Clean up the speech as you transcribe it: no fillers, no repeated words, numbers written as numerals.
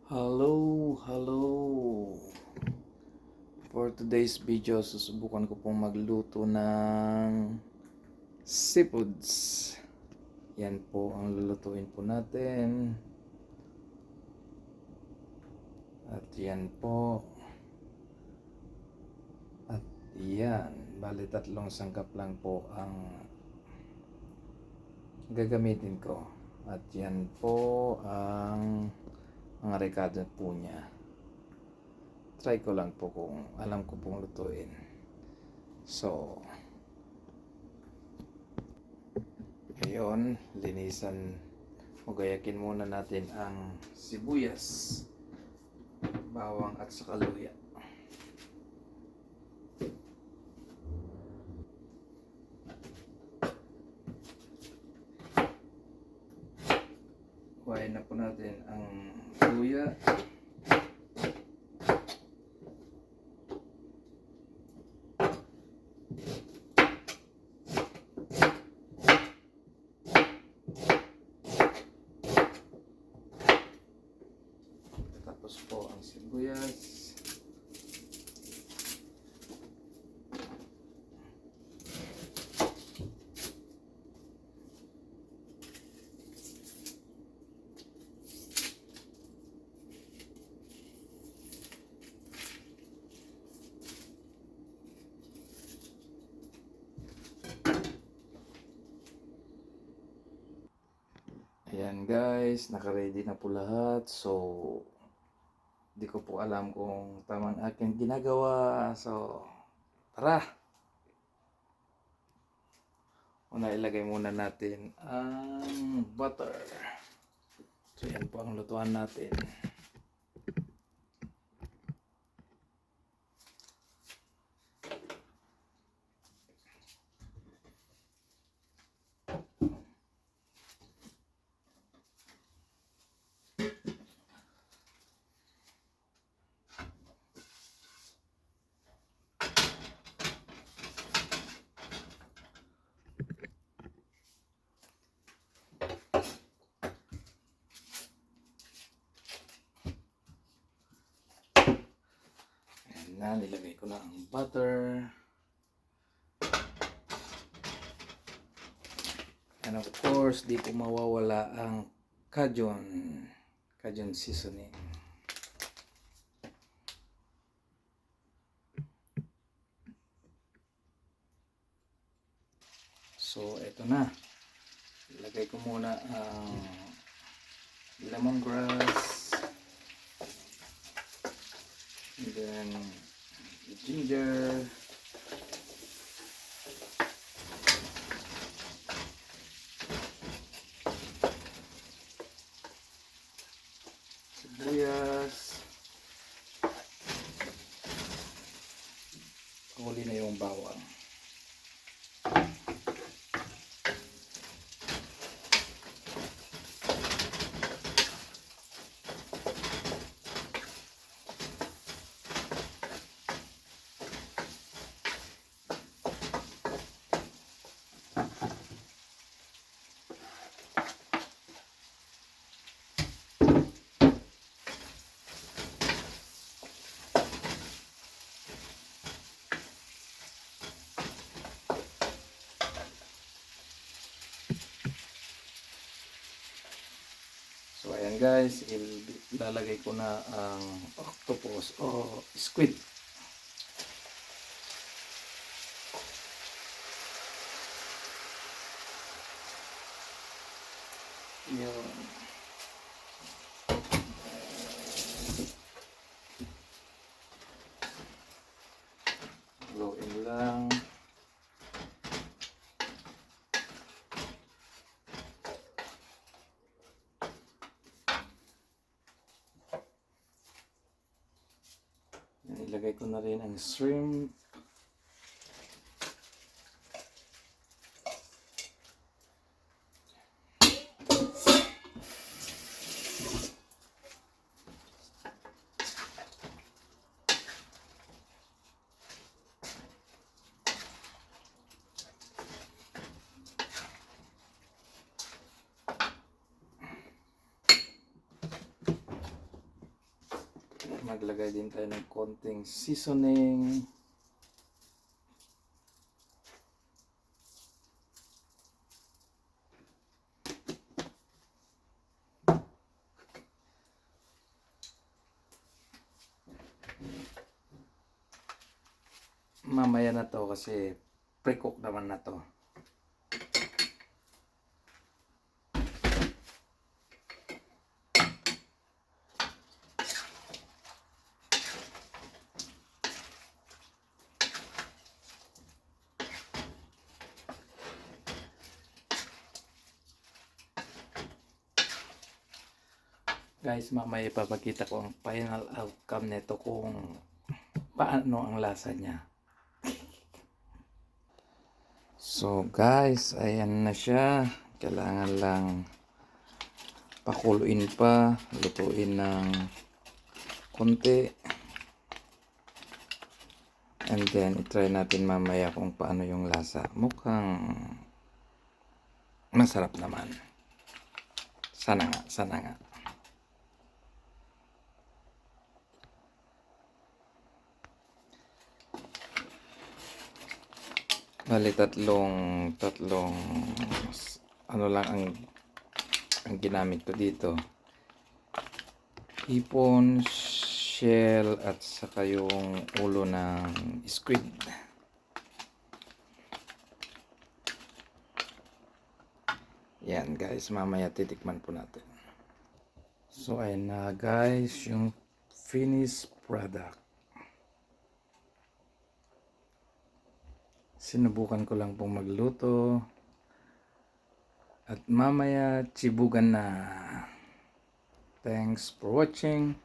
Hello. For today's video, susubukan ko pong magluto ng seafoods. Yan po ang lulutuin po natin. At yan po. At yan. Bali 3 sangkap lang po ang gagamitin ko. At yan po ang mga rekado po niya. Try ko lang po kung alam ko pong lutuin. So, ngayon, linisan o gayakin muna natin ang sibuyas, bawang at saka luya. Kuhain na po natin ang luya. Tapos po ang sibuyas. Ayan guys, naka-ready na po lahat. So, di ko po alam kung tamang aking ginagawa. So, tara! Una ilagay muna natin ang butter. So, yan po ang lutuan natin. Na, nilagay ko na ang butter. And of course, di po mawawala ang Cajun seasoning. So, eto na. Ilagay ko muna ang lemongrass. And then, the ginger. Sibuyas. Huli na yung bawang. So ayan guys, ilalagay ko na ang octopus o squid. Yun. Haluin lang. Ilagay ko na rin ang shrimp. Maglagay din tayo ng konting seasoning. Mamaya na to kasi pre-cook naman na to. Guys, mamaya ipapakita ko ang final outcome nito kung paano ang lasa niya. So guys, ayan na siya. Kailangan lang pakuluin pa, lutuin ng konti. And then, itry natin mamaya kung paano yung lasa. Mukhang masarap naman. Sana nga, sana nga. Bali, tatlong ano lang ang ginamit ko dito. Hipon, shell, at saka yung ulo ng squid. Yan guys, mamaya titikman po natin. So ayun na guys, yung finished product. Sinubukan ko lang pong magluto. At mamaya, chibugan na. Thanks for watching.